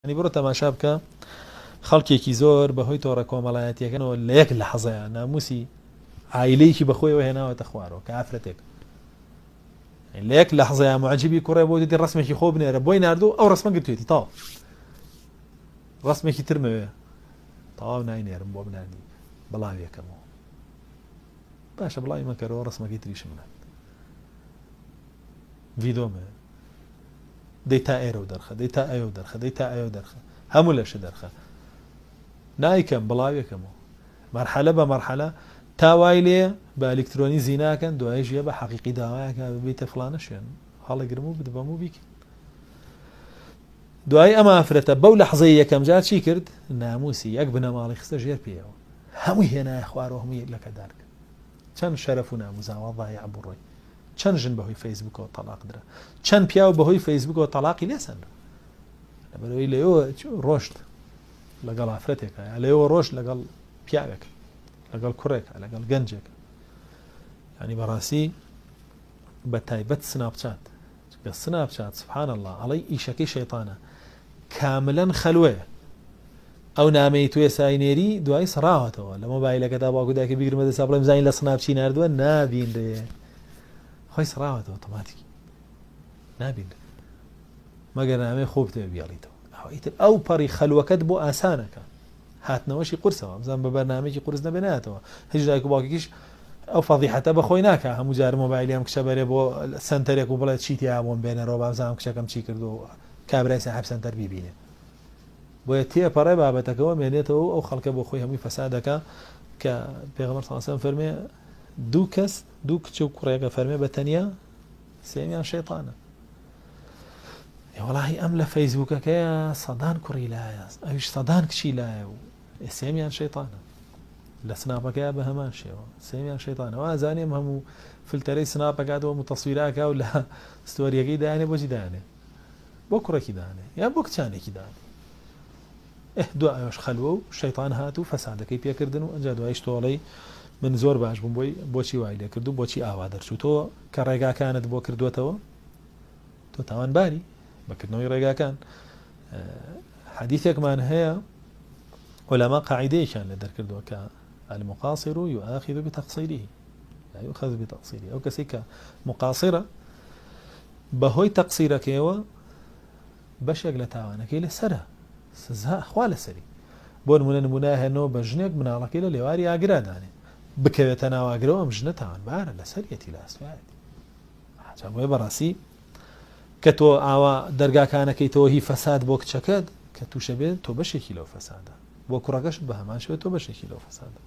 یانی بڕۆ تەماشا بکە خەڵکێکی زۆر بەهۆی تۆڕە کۆمەڵایەتیەکەنەوە لە یەک لەحزەیە ناموسی عایلەیەکی بەخۆیەوە هێناوەتە خوارەوە کە ئافرەتێک لە یەک لەحزەیە معجبی کوڕێ بۆ دیتی ڕسمێکی خۆ بنێرە بۆی ناردو ئەو ڕسمە گرتوێتی تاو ڕسمێکی ترمەوێ تەواو ناینێرم بۆ بناردی بڵاویەکەمەوە باشە بڵاوی مەکەرەوە ڕسمەکەی تریشم نات ڤیدۆمە دەی تا ئێرە و دەرخە دەی تا ئەوێ و دەرخە دەی تا ئەوێ و دەرخە هەموو لەشت دەرخە نایکەم بڵاویەکەمەوە مەرحەلە بە مەرحەلە تا وای لێ بە ئەلیکترۆنی زیناکەن دوایش یە بە حەقیقی داوایەکە ببیتە فڵانە شوێن هەڵەگرم و بدبەم و بیکەن دوای ئەم ئافرەتە بەو لەحزەی یەکەم جار چی کرد ناموسی یەک بنەماڵی خستە ژێر پێیەوە هەمووی هێنایە خوارەوە هەمووی لەکەدار کرد چەند شەرەف و ناموزاوا ضایع بوو ڕۆی چەند ژن بەهۆی فەیسبوکەوە تەڵاق درا چەند پیاو بەهۆی فەیسبوکەوە تەڵاقی لێ سەندرا لەبەرەوەی لەوێوە ڕۆشت لەگەڵ ئافرەتێکە یا لەوێوە ڕۆشت لەگەڵ پیاوێک لەگەڵ کوڕێکە لەگەڵ گەنجێک ینی بەڕاستی بە تایبەت سناپچات چونکە سناپچات سبحان اللە ئەڵێی ئیشەکەی شەیتانە کاملەن خەلوەیە ئەو نامەی تۆ ئێستا ئەینێری دوایی سڕاوەتەوە لە مۆبایلەکەدا باوکو دایکە بیگرمە دەسا بڵێم زانین لە سناپ چی ناردووە نابینرێ خۆی سڕاوەتەوە ئۆتۆماتیکی نابینرێ مەگەر نامەی خۆ بتەوێ بیێڵیتەوە ئیتر ئەو پەڕی خەلوەکەت بۆ ئاسانەکە هاتنەوەشی قورسە وابزانم بە بەرنامەیەکی قورس نەبێ نایەتەوە هیچ دایک و باوکێکیش ئەو فەزیحەتە بە خۆی ناکا هەموو جار مۆبایلی ئەم کچە بەرێ بۆ سەنتەرێک و بڵێ چی تیا بۆم بێنەرەوە بابزانم کچەکەم چی کردو کابرای ساحب سەنتەر بیبینێ بۆیە تێپەڕێ بابەتەکەەوە مێنێتەوە و ئەو خەڵکە بۆ خۆی هەمووی فەسادەکە کە پێغەمبەر صلی الله علیه و فەرمێ دوو کەس دوو کچ و کوڕێکە فەرمێ بە تەنیا سێمیان شەیتانە وەڵاهی ئەم لە فەیسبوکەکەیە سەدان کوڕی لایە ئەویش سەدان کچی لایە و سێمیان شەیتانە لە سناپەکەیە بە هەمان شێوە سێمیان شەیتانە وازانێم هەموو فلتەرەی سناپەکاتەوە متەسویراکە و لە ستۆریەکەی دانێ بۆچی دانێ بۆ کوڕێکی دانێ یا بۆ کچانێکی دانێ ئه دو ئەوش خەلوە و شەیتان هات و فەسادەکەی پێکردن و ئەنجا دوایش تۆڵەی من زۆر باش بووم بۆی بۆچی وای لێکرد و بۆچی ئاوا دەرچوو تۆ کە ڕێگاکانت بۆ کردووەتەوە تۆ تاوانباری بە کردنەوەی ڕێگاکان حەدیثێکمان هەیە علما قاعدەیەکیان لێ دەرکردووە کە المقاصر يؤاخذ بتقصيره لا يؤخذ بتقصيره ئەو کەسێک کە مقاصرە بەهۆی تەقسیرەکەیەوە بەشێک لە تاوانەکەی لەسرە سزا خوا لەسەری بۆ نمونە نمونە هێنەوە بە ژنێک مناڵەکەی لە لێواری ئاگرا دانێ بکەوێتە ناو ئاگرەوە ئەم ژنە تاوانبارە لەسەریەتی لە ئەستۆیەتی جا بۆیە بەڕاستی کە تۆ ئاوا دەرگاکانەکەی تۆ هی فەساد بۆ کچەکەت کە تووشە بێت تۆ بەشێکی لەو فەسادە بۆ کوڕەکەشت بە هەمان شێوە تۆ بەشێکی لەو فەسادە.